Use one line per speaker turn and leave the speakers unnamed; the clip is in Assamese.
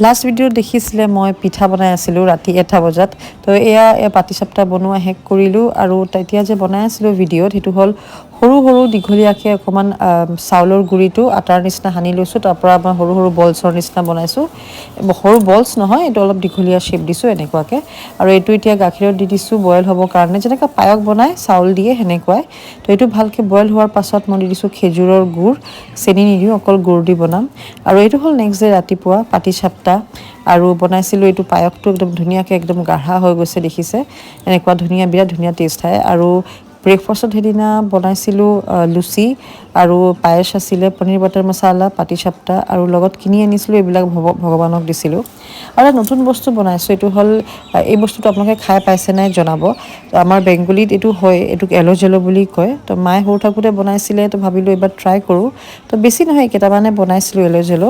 লাষ্ট ভিডিঅ'ত দেখিছিলে, মই পিঠা বনাই আছিলোঁ ৰাতি 1টা বজাত। তো এয়া এই পাটিচাপ্তা বনোৱা শেষ কৰিলোঁ। আৰু তেতিয়া যে বনাই আছিলোঁ ভিডিঅ'ত, সেইটো হ'ল সৰু সৰু দীঘলীয়াকৈ অকণমান চাউলৰ গুড়িটো আটাৰ নিচিনা সানি লৈছোঁ। তাৰপৰা মই সৰু সৰু বলছৰ নিচিনা বনাইছোঁ। সৰু বলছ নহয়, এইটো অলপ দীঘলীয়া শ্বেপ দিছোঁ এনেকুৱাকৈ। আৰু এইটো এতিয়া গাখীৰত দি দিছোঁ বইল হ'বৰ কাৰণে, যেনেকৈ পায়স বনাই চাউল দিয়ে সেনেকুৱাই। তো এইটো ভালকৈ বইল হোৱাৰ পাছত মই দি দিছোঁ খেজুৰৰ গুড়। চেনি নিদিওঁ, অকল গুড় দি বনাম। আৰু এইটো হ'ল নেক্সট ডে ৰাতিপুৱা পাটিচাপ্তা আৰু বনাইছিলোঁ এইটো পায়সটো। একদম ধুনীয়াকৈ একদম গাঢ়া হৈ গৈছে, দেখিছে? এনেকুৱা ধুনীয়া, বিৰাট ধুনীয়া টেষ্ট আহে। আৰু ব্ৰেকফাষ্টত সেইদিনা বনাইছিলোঁ লুচি আৰু পায়স আছিলে, পনীৰ বাটাৰ মছালা, পাটিচাপ্তা আৰু লগত কিনি আনিছিলোঁ এইবিলাক, ভগৱানক দিছিলোঁ। আৰু এটা নতুন বস্তু বনাইছোঁ। এইটো হ'ল, এই বস্তুটো আপোনালোকে খাই পাইছে নাই জনাব। তো আমাৰ বেংগলীত এইটো হয়, এইটোক এলো জেলো বুলি কয়। তো মায়ে সৰু থাকোঁতে বনাইছিলে, তো ভাবিলোঁ এইবাৰ ট্ৰাই কৰোঁ। তো বেছি নহয়, কেইটামানে বনাইছিলোঁ এলো জেলো।